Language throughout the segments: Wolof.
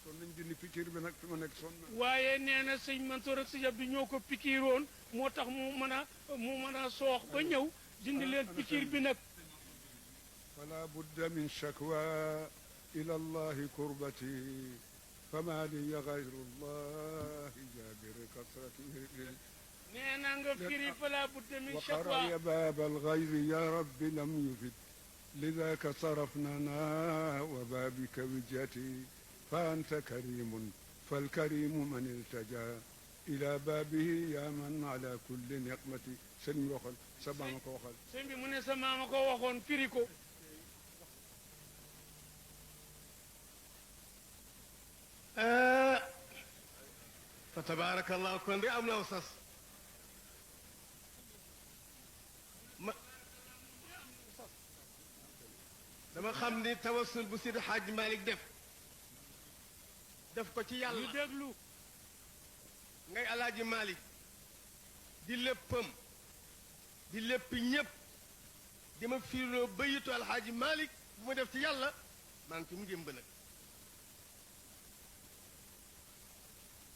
son nañ dindi pikiir bi nag fi mu nekk sonn na. waaye nee na sëñ Mansour ak sëñ Abdou ñoo ko pikiiroon moo tax mu mën a soox ba ñëw dindi leen pikiir bi nag. fala budda min shakwa ila allahi kurbati fama liya gayru llahi jabiri kasrati nee na nga firi fala budda min shakwa وقرأ يا باب الغير يا رب لم يفد لذاك صرفنا وبابك وجهتي فأنت كريم فالكريم من التجا إلى بابه يا من على كل نقمة sëñ bi waxoon sa maama ko waxoon. sëñ bi mu ne sa maama ko waxoon firi ko. fa tabaarakallah kon de am na aw sas ma dama xam ni tawassul bu Sidi Hadj Malick def ko ci yàlla ñu déglu. ngay alaaji Malick di léppam di lépp ñépp di ma fiirloo bayitu alxaaji Malick bu ma def ci yàlla maa ngi ci mu jëm ba nag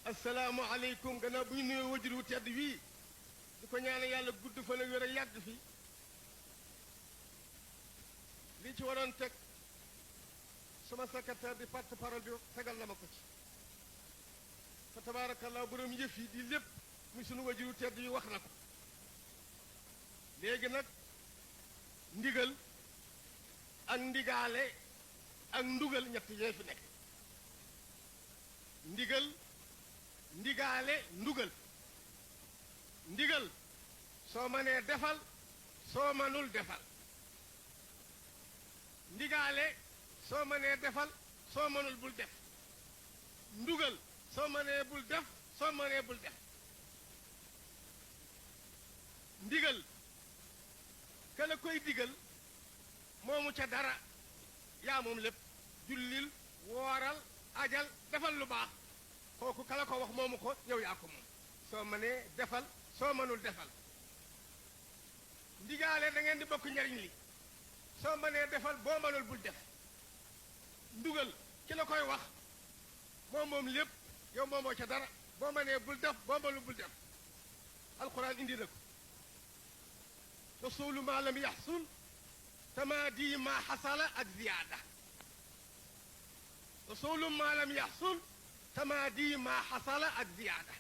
asalaamu aleykum gannaaw bu ñu nuyoo wajur wu tedd wii di ko ñaane yàlla gudd fan ak wér a yàgg fi li ci waroon teg sama secrétaire di porte-parole bi tegal na ma ko ci fa tabaarakallah borom yëf yi di lépp muy sunu wajur wu tedd yi wax na ko léegi nag ndigal ak ndigaale ak ndugal ñett yee fi nekk ndigal ndigaale ndugal ndigal soo mënee defal soo mënul defal ndigaale soo mënee defal soo mënul bul def ndugal soo mënee bul def soo mënee bul def ndigal ka la koy digal moomu ca dara yaa moom lépp jullil wooral ajal defal lu baax kooku kala ko wax moomu ko yow yaa ko moom soo mënee defal soo mënul defal ndigaale da ngeen di bokk njariñ li soo mënee defal boo mënul bul def ndugal ki la koy wax moom moom lépp yow moomoo ca dara boo mënee bul def boo mënul bul def alquran indi na ko rasulu ma lam yaxsul tamaadi ma xasala ak ziyaada rasulu ma lam yaxsul tamaadi ma xasala ak ziyaada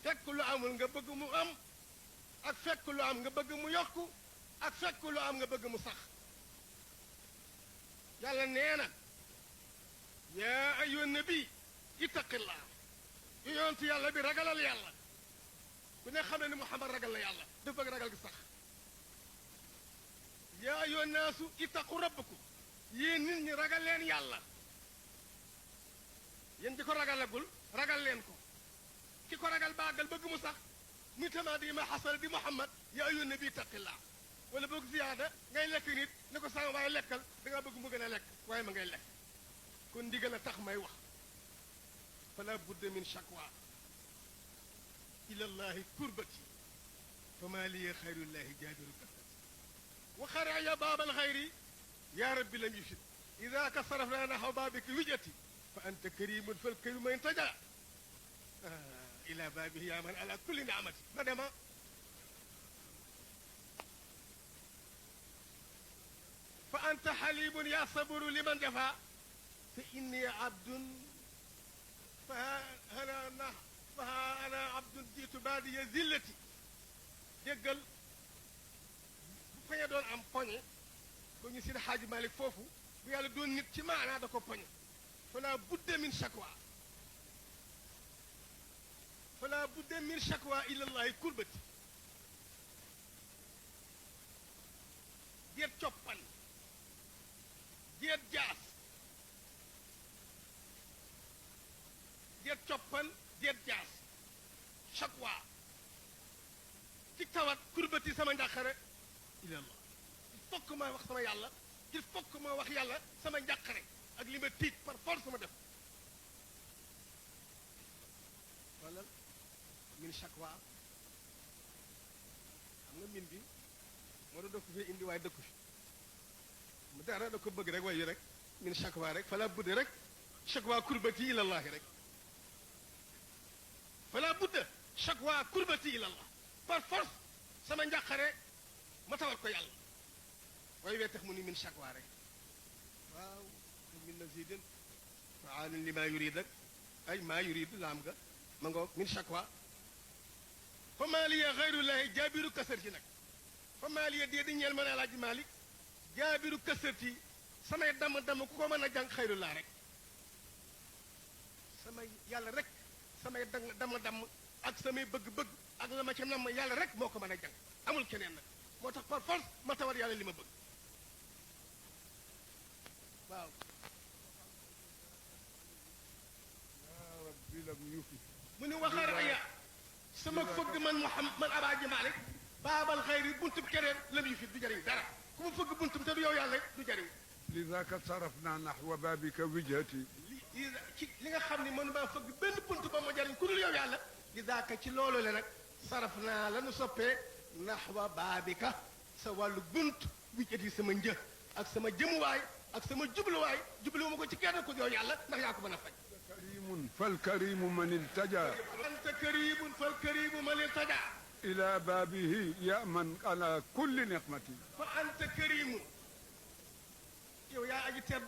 fekk lu amul nga bëgg mu am ak fekk lu am nga bëgg mu yokku ak fekk lu am nga bëgg mu sax yàlla nee na yaa ayyuhan nabi ittaqillah yu yontu yàlla bi ragalal yàlla ku ne xam ne ni Muhammad ragal la yàlla dafa bëgg ragal gi sax yaa ayyuhan naasu ittaqu rabbakum yéen nit ñi ragal leen yàlla yéen di ko ragalagul ragal leen ko ki ko ragal baagal bëgg mu sax muy tamaadi ma xasal di Muhammad yaa ayyuhan nabi ittaqillah wala bëgg ziyaada ngay lekk nit ne ko sama waaye lekkal da ngaa bëgg mu gën a lekk waaye ma ngay lekk kon ndigal a tax may wax fala budda min shakwa ila llahi kurbati fa maa liya xayrullahi jaabiru kasati wa xara ya baabal xayri ya rabbi lam yufid ida ka sarafna naxaw baabiki wijati fa anta karimun fal karimu intaja ila baabihi ya man ala kulli niamati ma dema fa anta xalibun ya saburu liman jafa fa inni abdun fa ana abdun jiitu baadiya zillati déggal bu poñe doon am poñe ko ñu Sidi Xaaji Malik foofu bu yàlla doon nit ci maanaa da ko poñe fala budda min shakwa fala budda min shakwa ila llahi kurbati jeet coppan jeet jaas jeet coppan jeet jaas shakwa ci tawat kurbati sama njàqare ila allah il faut que ma wax sama yàlla il faut que ma wax yàlla sama njàqare ak li ma tiit par force ma def wala min shakwa xam nga min bi moo doon def fee indi waaye dëkku fi mu dara da ko bëgg rek waaye rek min shakwa rek fala budde rek shakwa kurbati ila allahi rek fala budda shakwa kurbati ila allah par force sama njàqare ma tawal ko yàlla way wee tax mu ni min shakwa rek waaw min nazidin faalin li ma yurid ak ay ma yurid laam nga ma ngoog min shakwa fa maa liya xayrullahi jaabiru kasarti nag fa maa liya dee di ñeel mën alaaji Malik jaabiru kasarti samay damm ku ko mën a jàng xayrullah rek samay yàlla rek samay damm ak samay bëgg-bëgg ak la ma ca namm yàlla rek moo ko mën a jàng amul keneen nag moo tax par force ma tawar yàlla li ma bëgg waaw yaa rabbi lam yufit mu ni waxaar aya sama fëgg man man abaaji Malik baabal xayri buntub keneen lam yu fit du jariñ dara ku ma fëgg buntum te du yow yàlla du jariñ lidaka sarafna naxwa babika wijhati li nga xam ne mënu maa fëgg benn bunt ba ma jariñ ku dul yow yàlla li daaka ci loolu le nag saraf naa la nu soppee naxwa baabika sa wàllu bunt wijhati sama një ak sama jëmuwaay ak sama jubluwaay jubluwuma ko ci kenn ku yow yàlla ndax yaa ko mën a faj karimun falkarimu man iltaja anta karimun falkarimu man iltaja ila baabihi yaman ala kulli niqmati fa anta karimun yow yaa aji tedd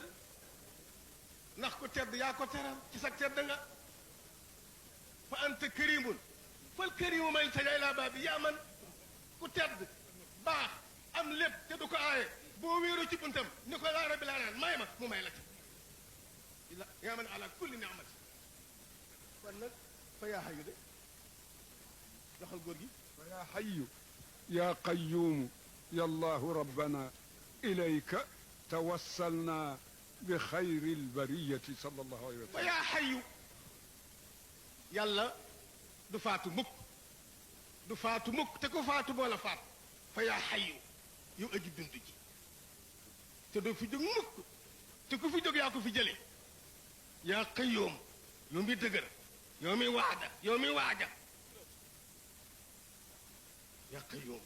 ndax ko tedd yaa ko teral ci sa tedd nga fa anta karimun fal karimu man iltaja ila baabi yaa man ku tedd baax am lépp te du ko aaye boo wéeru ci buntam ni ko laa rabbi laa naan may ma mu may la ci yaa man ala kulli ni'mati kon nag fa yaa xayu de doxal góor gi fa yaa xayu yaa qayuumu ya allahu rabbana ilayka tawassalna bi xayri lbariyati sallallahu alayhi wa fa sallam yaa xayu yàlla du faatu mukk du faatu mukk te ku faatu boo la faatu fa yaa xayu yow aji dund ji te doo fi jóg mukk te ku fi jóg yaa ko fi jëlee yaa qayyum yow mi dëgër yow mi waada yow mi waaja yaa qayyum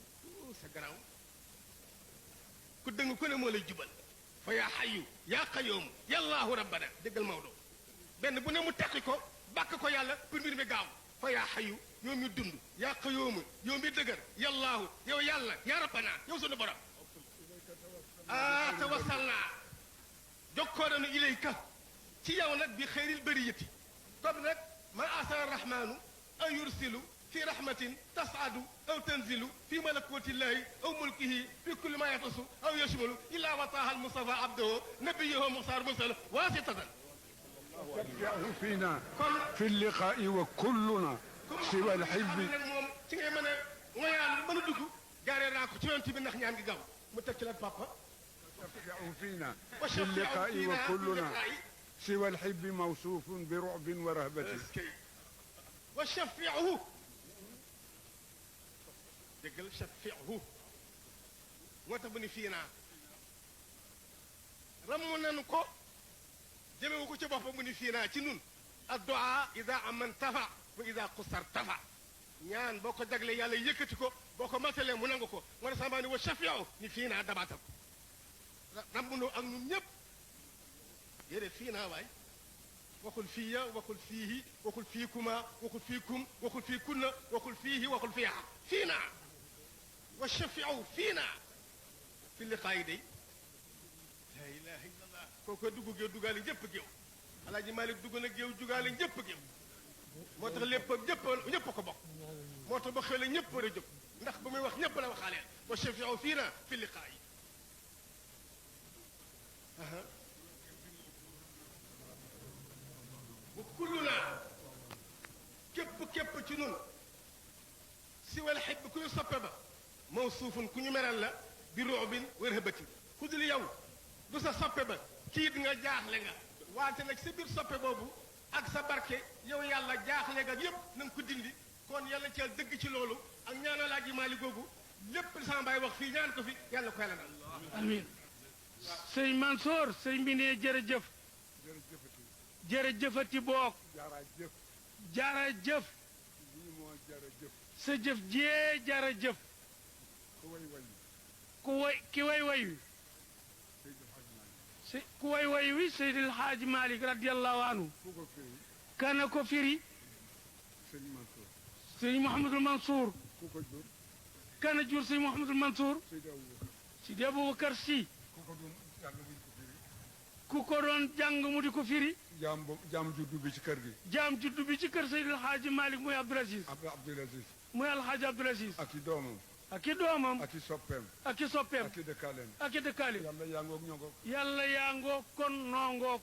sa garaaw ku dëng ku ne moo lay jubal fa yaa xayu yaa qayyum yallaahu rabbana déggal Maodo benn bu ne mu teqi ko bàkk ko yàlla pour mbir mi gaaw fa yaa xayu yow mi dund yaa qayyum yow mi dëgër yallaahu yow yàlla yaa rabbana yow sunu borom tawassal naa jokkoo nañu ilayka ci yow nag bi xayril bariyati comme nag ma asara rahmaanu an yursilu fi rahmatin tasadu aw tanzilu fi malakutillahi aw mulkihi fi kulli ma yatasu aw yashmalu illa wataaha almustafa abdahu nabiyahu muxtaar mursal wasitatan yahu fiina fi liqaa'i wa kulluna siwa alxibbi nag moom ci ngay mën a ngoyaan mën a dugg jaaree naa ko ci yonent bi ndax ñaan gi gaaw mu teg ci la papa yahu fiina fi liqaa'i wa kulluna siwa alxibbi mawsuufun bi ru'bin wa rahbatin wa shafi'uhu déggal shafi'uhu moo tax bu ni fii naa ramm nañu ko jëmewu ko ci boppam mu ni fii naa ci nun addu'a ida aman tafa wa ida qusar tafa ñaan boo ko jagle yàlla yëkkati ko boo ko matalee mu nangu ko moo ne sama ni wa shafi'uhu ni fii naa dabaatal ramm nu ak ñun ñëpp déedéet fii naa waay waxul fiiya waxul fiihi waxul fiikuma waxul fiikum waxul fiikunna waxul fiihi waxul fiiha fii naa wa shafi'u fii naa fi liqaayi day la ilaha illa allah kooku dugg géew duggaale ñëpp géew alaaji Malik dugg na géew duggaale ñëpp géew moo tax lépp ñëpp ko bokk moo tax ba xëy la ñëpp war a jóg ndax ba muy wax ñëpp la waxaaleel wa shafi'u fii naa fi liqaayi bu kullu naa képp ci nun si wal xib ku ñu soppe ba mawsuufun ku ñu meral la bi ru'bin wa rahbatin ku dul yow du sa soppe ba kiit nga jaaxle nga wante nag sa biir soppe boobu ak sa barke yow yàlla jaaxle nga yépp na nga ko dindi kon yàlla ci dëgg ci loolu ak ñaanal Aji Maalik googu lépp li sama baay wax fii ñaan ko fi yàlla ko yàlla dal amiin sëñ Mansour sëñ bi ne jërëjëf jërëjëfati boog jërëjëf jarajëf lii moo jërëjëf sa jëf jee jarajëf ku way way ku way ki way way wi ku way wi Seydil Haaji Malick radiyallahu anhu ku ko firi kana ko firi sëñ Mansour sëñ Mouhamadul Mansour ku ko jur kana jur sëñ Mouhamadul Mansour Seydi Aboubacar Sidi Aboubacar Si ku ko doon yàlla buñ ko firi ku ko doon jàng mu di ko firi jaam juddu bi ci kër gi jaam juddu bi ci kër Seydil Haaji Malick muy Abdoul Aziz Abdoul Aziz muy alxaaji Abdoul Aziz ak i doomam ak i doomam ak i soppeem ak i soppeem ak i dëkkaaleem ak i dëkkaale yàlla yaa ngoog ñoo ngoog yàlla yaa ngoo kon noo ngoo